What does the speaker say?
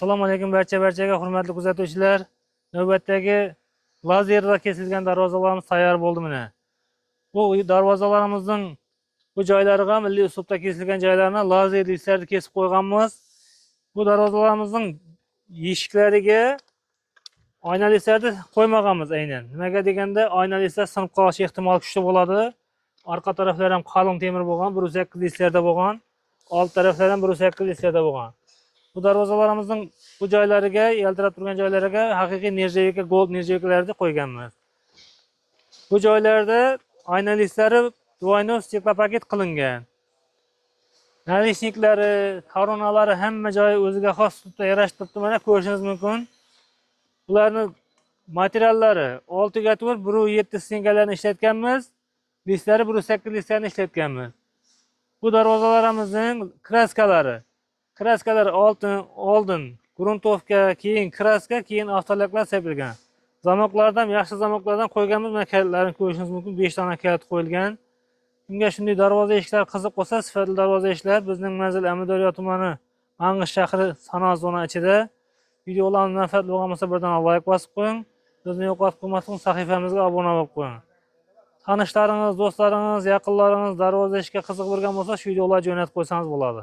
Assalomu alaykum barcha-barchaga, hurmatli kuzatuvchilar. Navbatdagi lazerda kesilgan darvozalarimiz tayyor bo'ldi mana. Bu darvozalarimizning bu joylariga milliy uslubda kesilgan joylarini lazer listlarni kesib qo'yganmiz. Bu darvozalarimizning eshiklariga oyna listlarni qo'ymaganmiz aynan. Nimaga deganda, oyna listlar sinib qolish ehtimoli kuchli bo'ladi. Orqa taraflari ham qalin temir bo'lgan, 1.8 listlarda bo'lgan. Old taraflari ham 1.8 listlarda bo'lgan. Bu darvozalarimizning bu joylariga, yaltirab turgan joylariga haqiqiy нержавейка, gold нержавейка larni qo'yganmiz. Bu joylarda oyna listlari двойной стеклопакет qilingan. Наличник lari, koronalari, hamma joyi o'ziga xos uslubda yarashib turibdi, mana ko'rishingiz mumkin. Bularni materiallari 6 ga 4, 1.7 стенка larni ishlatganmiz. Listlari 1.8 listlarni ishlatganmiz. Bu darvozalarimizning краска lari. Краска lar oltin, oldin грунтовка, keyin краска, keyin автолак lar sepilgan. Замок lardan, yaxshi замок lardan qo'yganmiz. Mana kalitlarni ko'rishingiz mumkin. 5 dona kalit qo'yilgan. Kimga shunday darvoza eshiklar qiziq bo'lsa, sifatli darvoza eshiklar, bizning manzil Amudaryo tumani, Mang'ish shahri, sanoat zona ichida. Videolarimiz manfaatli bo'lgan bo'lsa, bir dona layk bosib qo'ying. Bizni yo'qotib qo'ymaslik uchun sahifamizga obuna bo'lib qo'ying. Tanishlaringiz, do'stlaringiz, yaqinlaringiz darvoza eshikka qiziq bo'lgan bo'lsa, shu videolarni jo'natib qo'ysangiz bo'ladi.